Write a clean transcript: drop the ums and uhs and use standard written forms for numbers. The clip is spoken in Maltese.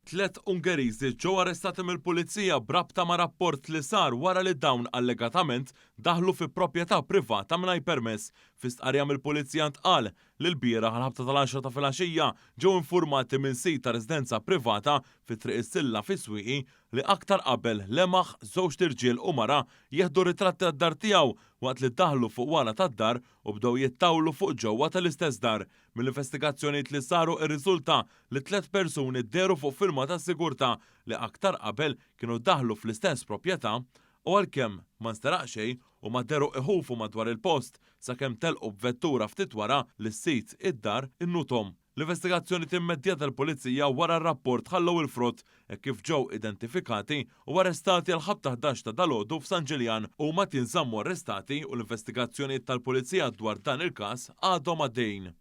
Tlet Ungeriżi ġew arrestati mill-Pulizija b'rabta ma' rapport li sar wara li dawn allegatament daħlu fi proprjetà privata mingħajr permess. Fi stqarrija mill-Pulizija ntqal li lbieraħ għall-ħabta tal-għaxra ta' filgħaxija ġew infurmati minn sid ta' residenza privata fi Triq is-Silla fis-Swieqi li aktar qabel lemaħ żewġt irġiel u mara jieħdu ritratti għad-dar tiegħu waqt li daħlu fuq wara tad-dar u bdew jittawlu fuq ġewwa tal-istess dar. Mill-investigazzjonijiet li saru rriżulta li tlet persuni dehru fuq filmat tas-sigurtà li aktar qabel kienu daħlu fl-istess proprjetà u għalkemm ma nsteraq xejn huma dehru iħufu madwar il-post sakemm telqu b'vettura ftit wara li sid id-dar innuthom. L-investigazzjonijiet immedjata tal-Pulizija wara r-rapport ħallew il-frott hekk kif ġew identifikati u arrestati għall-ħabta 11 ta' dalgħodu f'San Ġiljan. Huma qed jinżammu arrestati u l-investigazzjonijiet tal-Pulizija dwar dan il-każ għadhom għaddejjin.